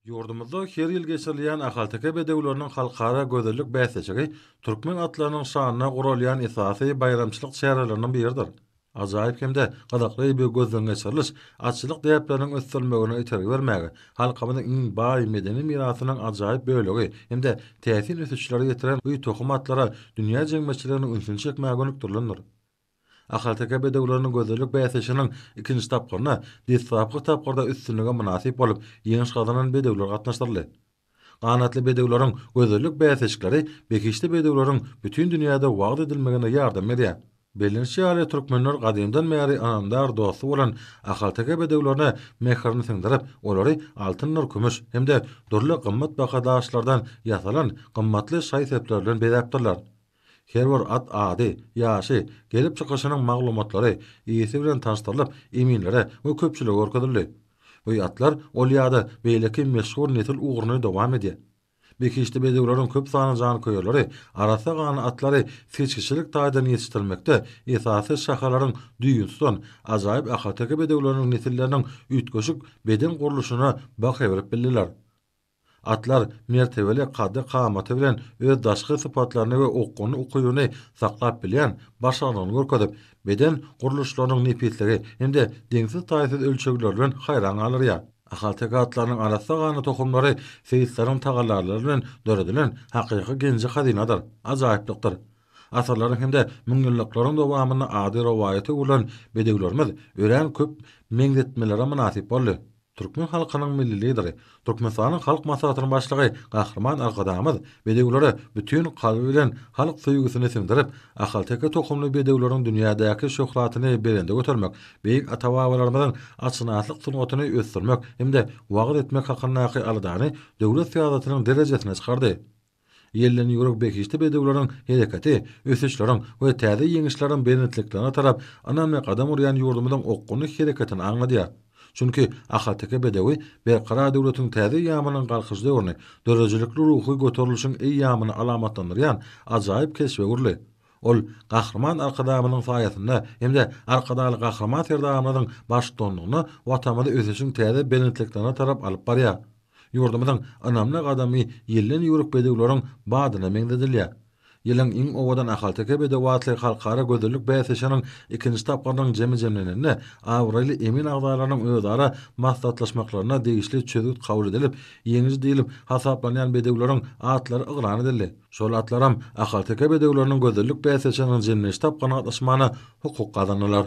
Ýurdumyzda her ýyl geçirilýän ahalteke bedewleriniň halkara gözellik bäsleşigi türkmen atlarynyň şanyna guralýan esasy baýramçylyk çäreleriniň biridir. Ajaýyp hem-de gyzykly bu gözden geçiriliş atçylyk däpleriniň ösdürilmegine itergi bermäge, halkymyzyň iň baý medeni mirasynyň ajaýyp bölegi hem-de täsin ösüşlere ýetiren bu tohum atlara dünýä jemgyýetçiliginiň ünsüni çekmäge gönükdirilendir. Ahalteke bedewleriniň gözellik bäsleşiginiň ikinji tapgyryna deslapky tapgyrda üstünlige mynasyp bolup, ýeňiş gazanan bedewler gatnaşdyryldy. Ganatly bedewleriň gözellik bäsleşikleri behişdi bedewleriň bütin dünýäde wagyz edilmegine ýardam berýär. Bellenişi ýaly, türkmenler gadymdan bäri ynamdar dosty bolan ahalteke bedewlerine mähirini siňdirip, olary altyndyr kümüş hem-de dürli gymmatbaha daşlardan ýasalan gymmatly şaý-sepler bilen bezäpdirler. Her bir at ady, ýaşy, gelip çykyşynyň maglumatlary eýesi bilen tanyşdyrylyp, eminlere we köpçülige görkezildi. Bu atlar ol ýa-da beýleki meşhur nesil ugruny dowam edýär. Behişdi bedewleriň köp sanly janköýerleri arassa ganly atlary seçgiçilik taýdan ýetişdirmekde esasy şahalaryň düýbüni tutan ajaýyp ahalteke bedewleriniň nesilleriniň üýtgeşik beden gurluşyna baha berip bildiler. Atlar mertebeli kaddy-kamaty bilen öz daşky sypatlaryny we okgunly ukybyny saklap bilýän başarnygyny görkezip, beden gurluşlarynyň nepisligi hem-de deňsiz-taýsyz ölçegleri bilen haýran galdyrýar. Ahalteke atlarynyň arassa ganly tohumlary seýisleriň tagallalary bilen döredilen hakyky genji-hazynadyr, ajaýyplykdyr. Asyrlaryň hem-de müňýyllyklaryň dowamynda ady rowaýata öwrülen bedewlerimiz örän köp meňzetmelere mynasyp boldy. Türkmen halkynyň Milli Lideri, Türkmenistanyň Halk Maslahatynyň Başlygy Gahryman Arkadagymyz bedewlere bütin kalby bilen halk söýgüsini siňdirip, ahalteke tohumly bedewleriň dünýädäki şöhratyny belende götermek, beýik ata-babalarymyzyň atşynaslyk sungatyny ösdürmek hem-de wagyz etmek hakyndaky aladany döwlet syýasatynyň derejesine çykardy. Ýelden ýüwrük behişdi bedewleriň hereketi ösüşleriň we täze ýeňişleriň belentliklerine tarap ynamly gadam urýan ýurdumyzyň okgunly hereketini aňladýar. Çünki ahalteke bedewi Berkarar döwletiň täze eýýamynyň Galkynyş döwrüni, döredijilikli ruhy göterilişiň eýýamyny alamatlandyrýan ajaýyp keşbe öwrüldi. Ol Gahryman Arkadagymyzyň saýasynda hem-de Arkadagly Gahryman Serdarymyzyň baştutanlygynda Watanymyzy ösüşiň täze belentliklerine tarap alyp barýar. Ýurdumyzyň ynamly gadamy ýelden ýüwrük bedewleriň badyna meňzedilýär. Ýylyň iň owadan ahalteke bedewi atly halkara gözellik bäsleşiginiň ikinji tapgyrynyň jemi jemlenende, abraýly emin agzalarynyň özara maslahatlaşmaklarynda degişli çözgüt kabul edilip, ýeňiji diýlip hasaplanýan bedewleriň atlary yglan edildi. Şol atlaram ahalteke bedewleriniň gözellik bäsleşiginiň jemleýji tapgyryna gatnaşmagyna hukuk gazandylar.